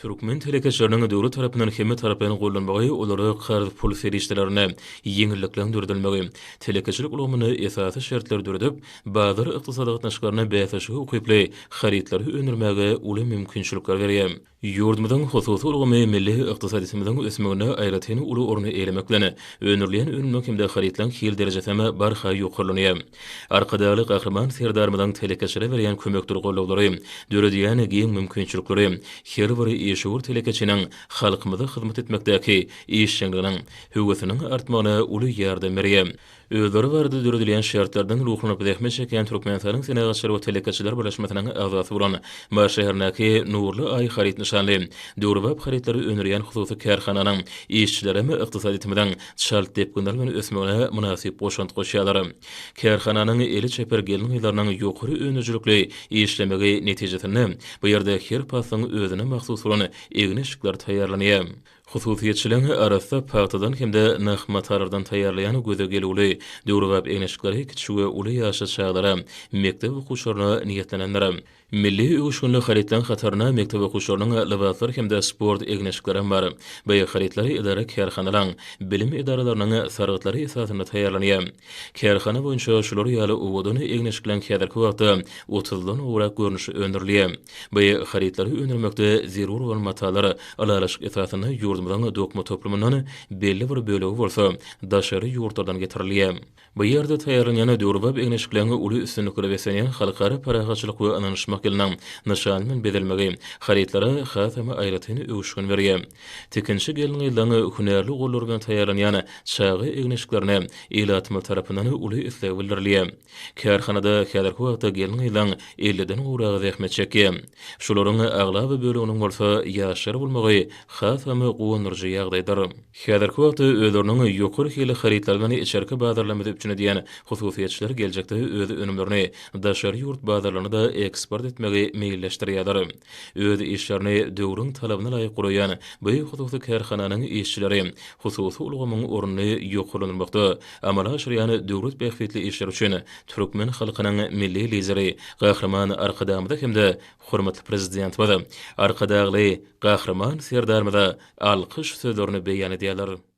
Türkmen telekeçileriniň döwlet tarapyndan hemmetaraplaýyn goldanmagy olara karz pul serişdelerinde ýeňillikleriň döredilmegi, telekeçilik ulgamynda esasy şertleri döredip, bazar ykdysady gatnaşyklarynda bäsleşige ukyply harytlary öndürmäge uly mümkinçilikler berýär. Ýurdumyzyň hususy ulgamy milli ykdysadyýetimiziň ösmeginde aýratyn uly orny eýelemek bilen, öndürilýän önümleriň hem-de harytlaryň hil derejesem barha ýokarlanýar. Arkadagly Gahryman Serdarymyzyň telekeçilere berýän kömekdir goldawlary, döredýän giň mümkinçilikleri her bir işewür telekeçiniň halkymyza hyzmat etmekdäki işjeňliginiň, höwesiniň artmagyna uly ýardam berýär. Özleri barada döredilýän şertlerden ruhlanyp zähmet çekýän Türkmenistanyň Senagatçylar we telekeçiler birleşmesiniň agzasy bolan Mary şäherindäki Nurly Aý haryt nyşanly döwrebap harytlary öndürýän hususy kärhananyň işçilerem ykdysadyýetimiziň çalt depginler bilen ösmegine mynasyp goşant goşýarlar. Kärhananyň eli çeper gelin-gyzlarynyň ýokary öndürijilikli işlemegi netijesinde bu ýerde her paslyň özüne mahsus bolan egin-eşikler taýýarlanýar. Hususyýetçiligiň arassa pagtadan hem-de nah matalardan taýýarlaýan göze gelüwli, döwrebap egin-eşikleri kiçi we uly ýaşly çagalara, mekdep okuwçylaryna niýetlenendir. Milli öwüşginli harytlaryň hatarynda mekdep okuwçylarynyň lybaslary hem-de sport egin-eşiklerem bar. Bu harytlar edara-kärhanalaryň, bilim edaralarynyň sargytlary esasynda taýýarlanýar. Kärhana boýunça şular ýaly owadan egin-eşikleriň häzirki wagtda otuzdan gowrak görnüşi öndürilýär. Bu harytlary öndürmekde zerur bolan matalar ylalaşyk esasynda ýurdumyzyň dokma toplumyndan, belli bir bölegi bolsa daşary ýurtlardan getirilýär. Bu ýerde taýýarlanýan döwrebap egin-eşikleriň uly üstünliklere beslenýän Halkara parahatçylyk we ynanyşmak ýylynyň nyşany bilen bezelmegi harytlara hasam aýratyn öwüşgin berýär. Tikinçi gelin-gyzlaryň hünärli gollary bilen taýýarlanýan çaga egin-eşiklerine ilatymyz tarapyndan uly isleg bildirilýär. Kärhanada häzirki wagtda gelin-gyzlaryň elliden gowragy zähmet çekýär. Şolaryň aglaba böleginiň bolsa ýaşlar bolmagy hasam guwandyryjy ýagdaýdyr. Häzirki wagtda özleriniň ýokary hilli harytlary bilen içerki bazarlarymyzy üpjün edýän hususyýetçiler geljekde öz önümlerini daşary ýurt bazarlaryna-da eksport etmegi meýilleşdirýärler. Öz işlerini döwrüň talabyna laýyk guraýan bu hususy kärhananyň işçileri hususy ulgamyň ornuny ýokarlandyrmakda amala aşyrýan döwlet bähbitli işleri üçin türkmen halkynyň Milli Lideri Gahryman Arkadagymyza hem-de hormatly Prezidentimiz Arkadagly Gahryman Serdarymyza alkyş sözlerini beýan edýärler.